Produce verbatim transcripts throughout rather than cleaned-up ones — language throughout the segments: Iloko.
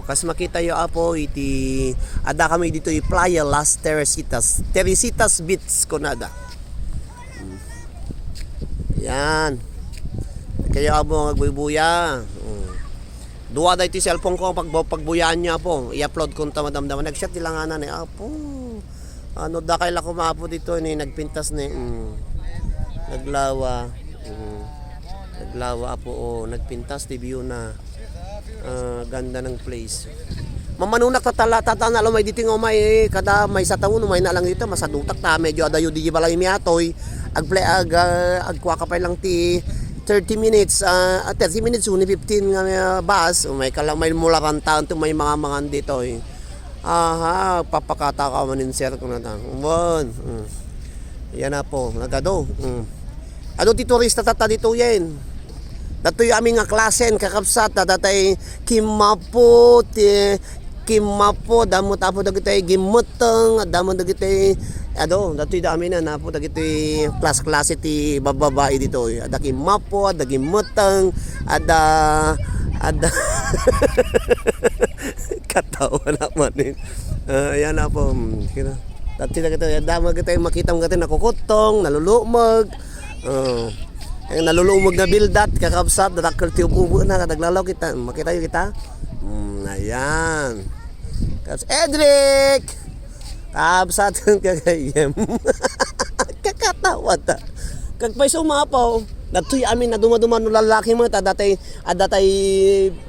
Kas makitayo, Apo, iti adda kami ditoy Playa Las Teresitas. Teresitas Beach kunada. Hmm. Yan. Kayo, Apo, nga agbuybuya. Hmm. Dua da iti cellphone ko, pag-, pagbuyaanyo, Apo. I-upload ko ta madamdama. Nag-shot ti langanan, eh, Apo. Ano, dakay la kumapo dito, ni nagpintas ni, mm. Naglawa. Mm. Naglawa, Apo, oh, nagpintas ti view na. Ah, ganda ng place. Mamanunak tatala, tatana, lumay dito nga umay, eh, kada maysa taon, umay na lang dito, masadutak ta, medyo adayo di balay mi atoy. Agple-, ag-, ah, agkuaka pay lang ti thirty minutes, ah, ah, thirty minutes, uni fifteen nga, ah, bus, umay ka lang, may mularan taon to, may mga mangan dito, eh. Aha, papakata ka manin, sir, kunana. Wen, mm. Yan, Apo, nagado. Mm. Adu ti turista tatta ditoyen. Datoy amin nga klasen, kakabsat, ta datay kimmapo, ti, kimmapo, damo tapo dagitoy gimmeteng, damo dagitoy, adu, datoy da amin, Apo, dagitoy klas-klase ti babbabai ditoy. Adda kimmapo, adda gimmeteng, adda, adda, Katawa na manin. Ah, ayan, Apo. Hmm, kita. Dati na kita, ayan, damo kita, makita mo kita, nakukutong, nalulumog. Oh. Ay, nalulumog na bildat, kakabsat, nadakkel ti ubo-ubo na, kadaglalok kita. Makita yo kita? Hmm, ayan. Kaps-, Edric! Kabsat, kagayem. Kakatawa ta. Kagpay sumapaw. Datoy amin na dumaduma no lalaki met, adda tay, adda tay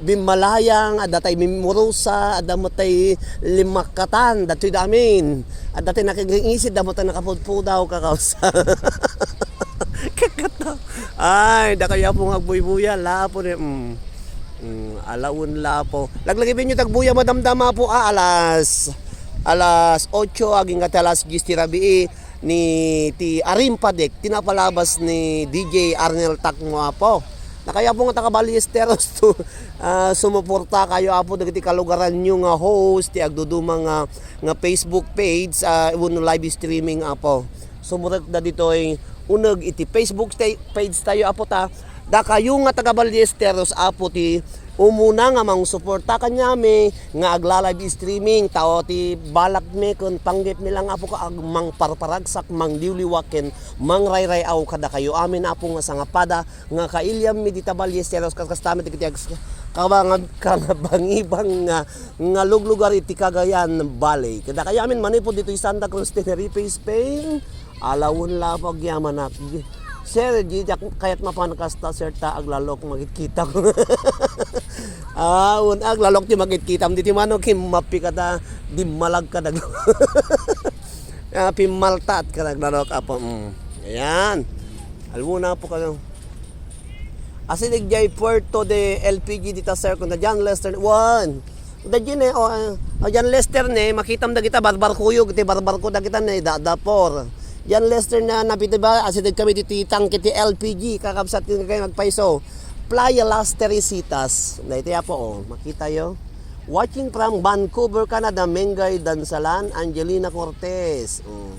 bimmalayang, adda tay mimmurosa, adda met tay limakkatan, datoy da amin. Adda tay nakagingisi, adda met tay nakapudpudaw, kakaus. Kakataw. Ay, dakayo, Apo, nga agbuybuya, la, Apo, ni, mm. Mm, alawen la, Apo. Laglagipen yo ti agbuya, madamdama, Apo, ah, alas, alas otso, agingga ti alas dies ti rabii. Ni ti Arimpadek, ti napalabas ni D J Arnel Tacmo, Apo. Dakayo, Apo, nga taga Ballesteros to, ah, sumuporta kayo, Apo, dagiti kalugaran nyo nga host, ti agduduma nga, nga Facebook page, ah, wenno live streaming, Apo. Sumurek da ditoy uneg iti Facebook ta-, page tayo, Apo, ta. Dakayo nga taga Ballesteros, Apo, ti umuna nga mangsuporta kaniami nga agla-live streaming, ta o ti balakmi ken panggepmi lang, Apo, ka ag-, mangparparagsak, mangliwliwa ken mangrayray-aw kadakayo amin, Apo, nga sangapada nga kailiammi dita Ballesteros, kas-, kastami dagiti ags-, kabangab-, kangabangibang nga, nga luglugar iti Cagayan Valley. Kadakayo amin manipud ditoy Santa Cruz, Tenerife, Spain. Alawen la, Apo, agyamanak. Sir, di diak kayat mapan kasta, sir, ta aglalok makitkitak. Ah, un, aglalok ti makitkitam ditoy mano, kimmappi ka ta, dimmalag ka dag-, ah, pimmaltaat ka naglalok, Apo. Mm. Ayan. Almuna po kayo. Asideg jay Puerto de L P G dita, sir, kuna John Lester. Wan. Dagiti ne, o, ah, o, John Lester ne, makitam dagita barbarkuyo, iti barbarko dagita ne, da, dapor. John Lester na napiti ba, asideg kami diti tangke ti L P G, kakabsat ken kay magpayso. Playa Las Teresitas. Daytoy, Apo, o, makita yo. Watching from Vancouver, Canada, Mengay Dansalan, Angelina Cortez. Mm.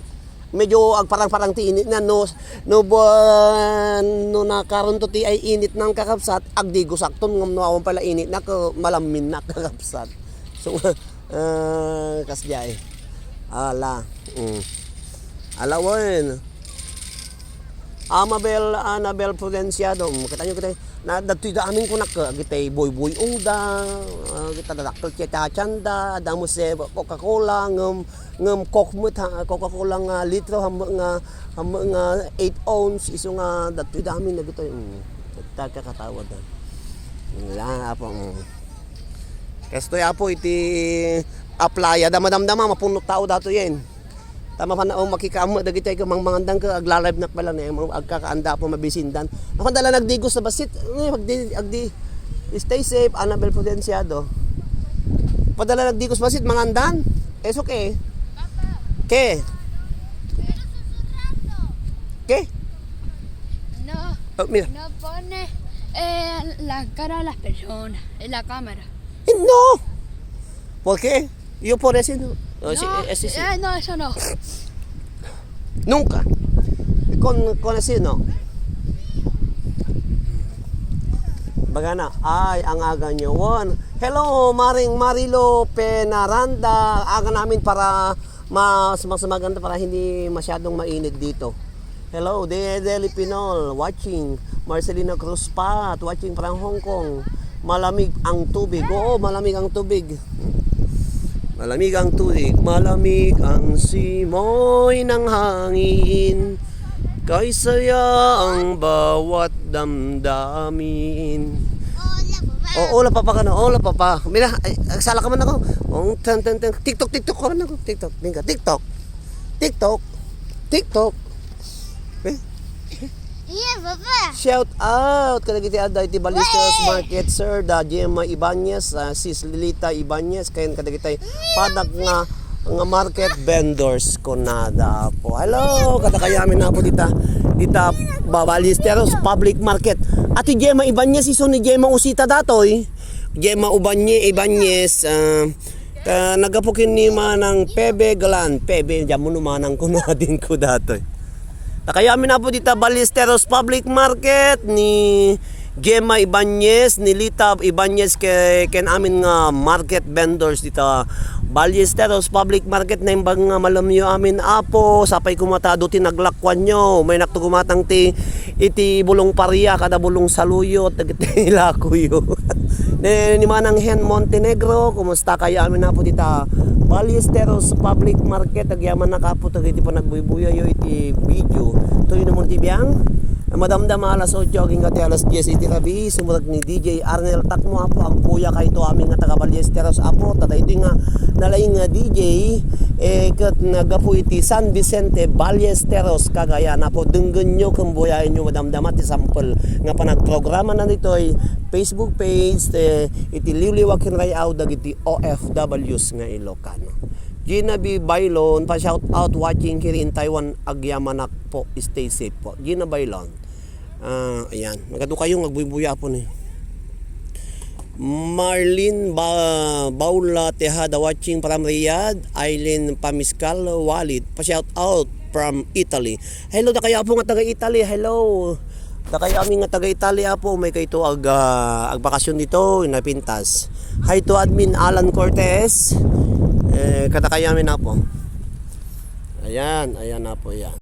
Medyo agparang-parang ti initna, no, no, ba, no nakaron to ti ay initna, kakabsat, agdigusakton ngem no awan pala initna, ke malamminna, kakabsat. So, ah, kasdiay. Ala, mm. Ala wen. Amabel, Annabel Prudenciado, mm, kita nyo kita, na, dagitoy da amin kunak, ah, agitay boy-boy ungda, ah, kita dadakkel ti tatianda, adda mo si Coca-Cola, ngem, ngem Coke met, ha, Coca-Cola nga litro, hammo nga, hammo nga eight ounce, isu nga, dagitoy da amin, dagitoy, mm, dagitoy kakatawad, ah. Wala, Apo, mm. Kastoy, Apo, iti aplaya, da madamdama, mapuno tao dato yan. Tama pa na, o, makikaammo dagiti ay mangmangandan ka, agla-live nak pala na, agkakaanda po mabisindan. Ako dala nagdigos na basit, eh, agdi, agdi, stay safe, Annabel Prudenciado. Padala nagdigos basit, mangandan? It's okay. Ke? Ke? No, Oh, mira. No pone, eh, la cara a las personas en la cámara. Eh, no. ¿Por qué? Yo por eso no. Oh, sí, No, eh, sí, sí. Eh, no, eso no. Nunca. Con, con así, no. Bagana, ay, ang aga nyo. Wan, Hello, Maring Marilo Penaranda. Aga namin para mas, mas maganda para hindi masyadong mainit dito. Hello, De Deli Pinol, watching. Marcelino Cruz Pat, watching from Hong Kong. Malamig ang tubig. Oo, malamig ang tubig. Malamig ang tubig. Malamig ang simoy ng hangin. Kay saya ang bawat damdamin. Oo, la papa ka na. Oo, la papa. Mira, ay, agsala ka man ako. Ong tan tan tan. TikTok, TikTok ka man ako. TikTok. Tingka, TikTok. TikTok. TikTok. Eh? Iya, papa. Shout out kadagiti adda iti Ballesteros Market, Sir da Gemma Ibanez, ah, Sis Lilita Ibanez, ken kadagiti padak nga, nga market vendors kunada po. Hello, kadakayamin na po dita, dita ba-, Ballesteros Public Market. Ati Gemma Ibanez, isu ni Gemma Usita datoy. Gemma Ubanye, Ibanez, ah, ka, naggapu ken ni Manang Pebe Galan. Pebe, diammo no manang kuno adin ko datoy. Takayamin na po dita Ballesteros Public Market ni Gemma Ibanez, ni Lita Ibanez ke-, ken amin nga market vendors dita Ballesteros Public Market. Naimbag nga malamyo amin, Apo, sapay kumata do ti naglakuanyo. May nakto kumatang ti iti bulong paria kada bulong saluyot dagiti lakuyo. Ne, ni Manang Hen Montenegro, kumusta kayo amin na po dita Ballesteros Public Market? Agyaman na kapo dagiti panagbuybuyayo iti video. Tuyo naman ti biang. Madamdama alas otso aging kati alas dies iti rabii, sumurag ni D J Arnel Takmo, Apo, agpuya kayto amin nga taga Ballesteros, Apo, ta daytoy nga nalaing nga D J, eh, ket naggapu iti San Vicente, Ballesteros, Cagayan, Apo, denggenyo ken buyaenyo madamdama ti sampel nga panagprograma na ditoy Facebook page, eh, iti liwliwa ken ray-aw dagiti O F Ws nga Ilocano. Gina B. Bailon, pa shout out watching here in Taiwan, agyamanak po, stay safe po. Gina Bailon. Ah, ayan. Nagadu kayo, agbuybuya po ni. Marlene ba-, Baula Tejada watching from Riyadh. Aileen Pamiskal Walid. Pa shout out from Italy. Hello, da kayo po nga taga Italy. Hello. Da kayo amin nga taga Italy, Apo. May kayo ag, ah, agbakasyon dito, napintas. Hi to admin Alan Cortez. Eh, kada kayo amin, Apo. Ayan, ayan na po yan.